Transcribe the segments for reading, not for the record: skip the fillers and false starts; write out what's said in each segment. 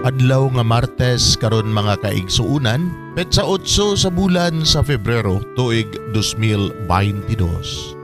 Adlaw nga Martes karon, mga kaigsuunan, petsa 8 sa bulan sa Febrero, tuig 2022.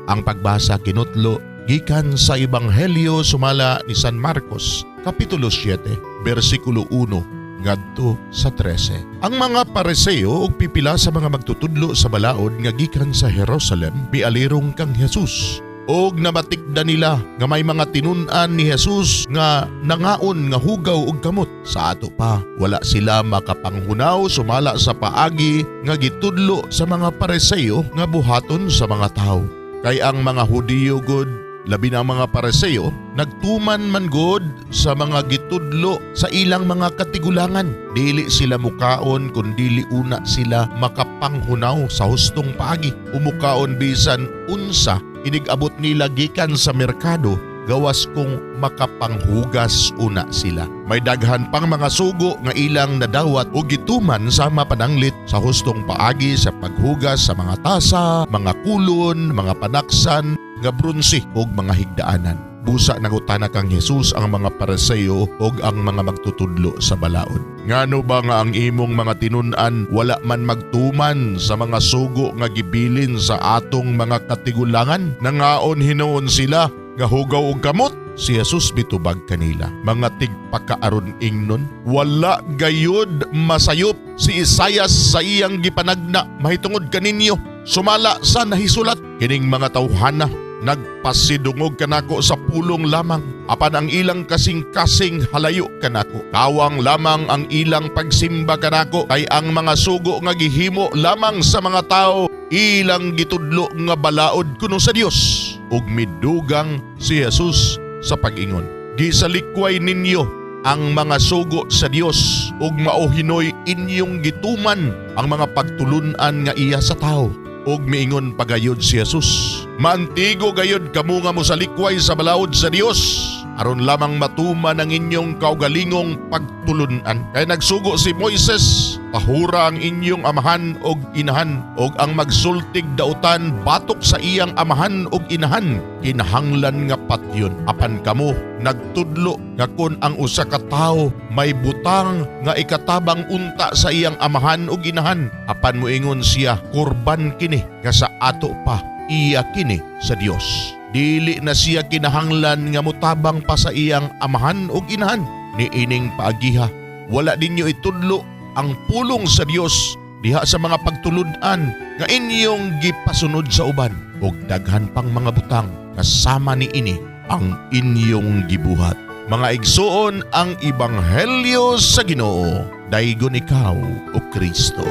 Ang pagbasa kinutlo gikan sa Ebanghelyo sumala ni San Marcos, Kapitulo 7, bersikulo 1 ngadto sa 13. Ang mga Pariseo ug pipila sa mga magtutudlo sa balaod nga gikan sa Jerusalem mialirong kang Jesus og nabatikdan nila nga may mga tinun-an ni Jesus nga nangaon nga hugaw og kamot. Sa ato pa, wala sila makapanghunaw sumala sa paagi nga gitudlo sa mga Pariseo nga buhaton sa mga tawo. Kay ang mga Hudiyo gud, labi na ang mga Pariseo, nagtuman man gud sa mga gitudlo sa ilang mga katigulangan. Dili sila mukaon kung dili una sila makapanghunaw sa hustong paagi. Umukaon bisan unsa inig-abot nila gikan sa merkado, gawas kung makapanghugas una sila. May daghan pang mga sugo nga ilang nadawat o gituman, sama pananglit sa hustong paagi sa paghugas sa mga tasa, mga kulon, mga panaksan nga bronse ug mga higdaanan. Busa nangutana kang Jesus ang mga Pariseo ug ang mga magtutudlo sa balaod. "Ngano ba nga ang imong mga tinun-an wala man magtuman sa mga sugo nga gibilin sa atong mga katigulangan? Nangaon hinuon sila nga hugaw og kamot?" Si Jesus mitubag kanila, "Mga tigpakaaron ingnon, wala gayud masayop si Isayas sa iyang gipanagna mahitungod kaninyo sumala sa nahisulat: 'Kining mga tawhana nagpasidungog kanako sa pulong lamang, apan ang ilang kasing-kasing halayo kanako. Kawang lamang ang ilang pagsimba kanako, kay ang mga sugo nga gihimo lamang sa mga tao ilang gitudlo nga balaod kuno sa Dios.'" Ug midugang si Jesus sa pag-ingon, "Gisalikway ninyo ang mga sugo sa Dios ug mao hinoy inyong gituman ang mga pagtulunan nga iya sa tao." Ug miingon pagayod si Jesus, "Maantigo gayod kamo nga mosalikway sa balaod sa Dios aron lamang matuman ang inyong kaugalingong pagtulunan. Kay nagsugo si Moises: 'Tahura ang inyong amahan og inahan,' og ang magsultig dautan batok sa iyang amahan og inahan kinahanglan nga patyon. Apan kamo nagtudlo nga kon ang usa ka tawo may butang nga ikatabang unta sa iyang amahan og inahan, apan moingon siya, 'Kurban kini,' nga sa ato pa iya kini sa Dios, dili na siya kinahanglan nga motabang pa sa iyang amahan og inahan. Niining paagiha wala ninyo itudlo ang pulong sa Dios diha sa mga pagtulun-an nga inyong gipasunod sa uban. Ug daghan pang mga butang nga sama niini ang inyong gibuhat." Mga igsuon, ang ebanghelyo sa Ginoo. Daygon ikaw, o Kristo.